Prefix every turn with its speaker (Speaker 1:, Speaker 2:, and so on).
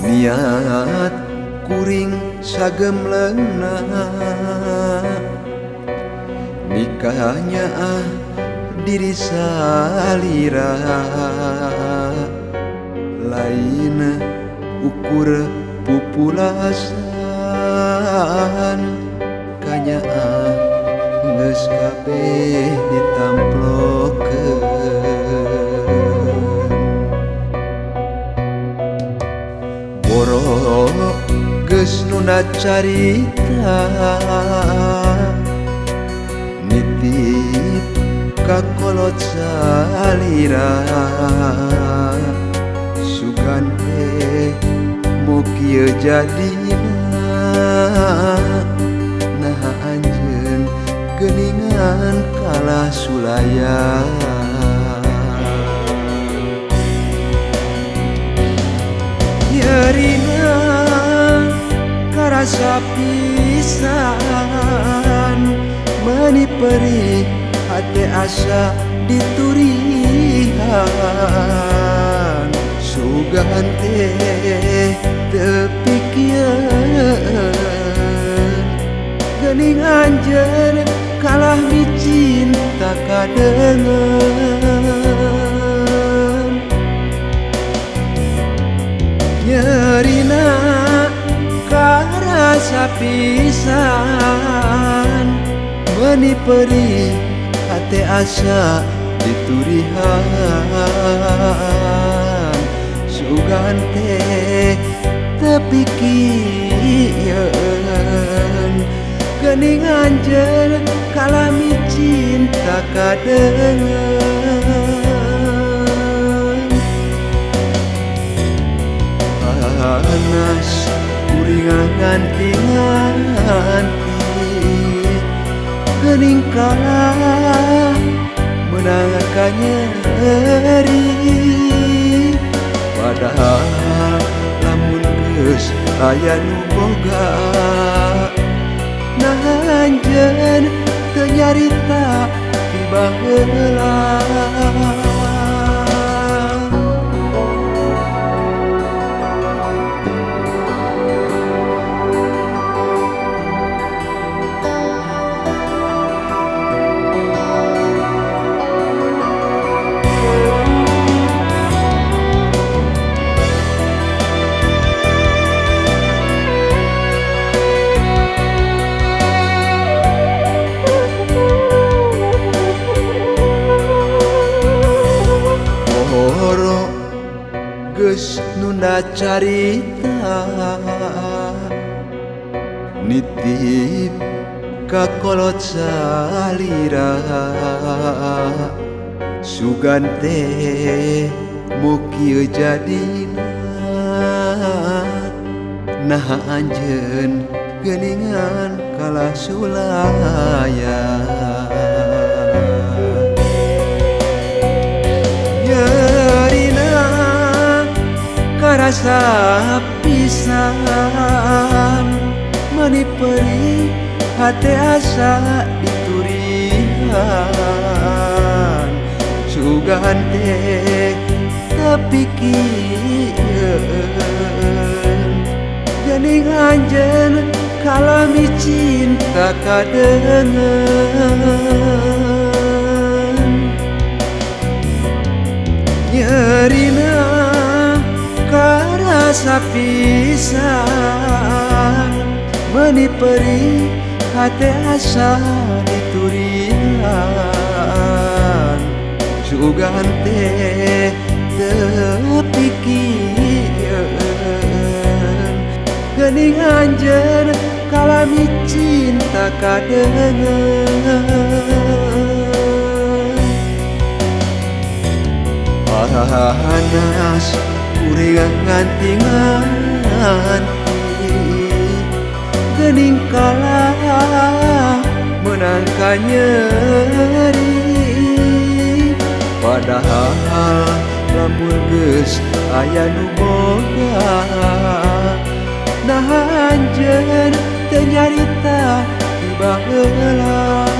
Speaker 1: Niat kuring sagemlengna nikahnya ah diri salira lain ukur pupulasan kanyaah geus kabeh ditamplokeun. Boro geus nunda carita nitip ka kolot salira sugan teh mo kieu jadina naha anjeun geuningan kalah sulaya. Nyerina karasa pisan meuni perih hate asa diturihan sugan teh teu pikieun geuning anjeun kalah micinta kadeungeun. Nyerina karasa pisan meuni perih hate asa diturihan sugan teh teu pikieun geuning anjeun kalah micinta kadeungeun. Panas kuring nganti-nganti geuning kalah meunang ka nyeri padahal lamun geus aya nu boga nah anjeun teu nyarita ti baheula. Boro geus nunda carita nitip ka kolot salira sugan teh mo kieu jadina naha anjeun geuningan kalah sulaya. Nyerina karasa pisan meuni perih hate asa diturihan sugan teh teu pikieun geuning anjeun kalah micinta kadeungeun. Nyerina karasa pisan meuni perih hate asa diturihan sugan teh teu pikieun geuning anjeun kalami cinta kadeungeun. Panas kuring nganti-nganti, geuning kalah meunang ka nyeri. Padahal lamun geus aya nu boga, naha anjeun teu nyarita ti baheula?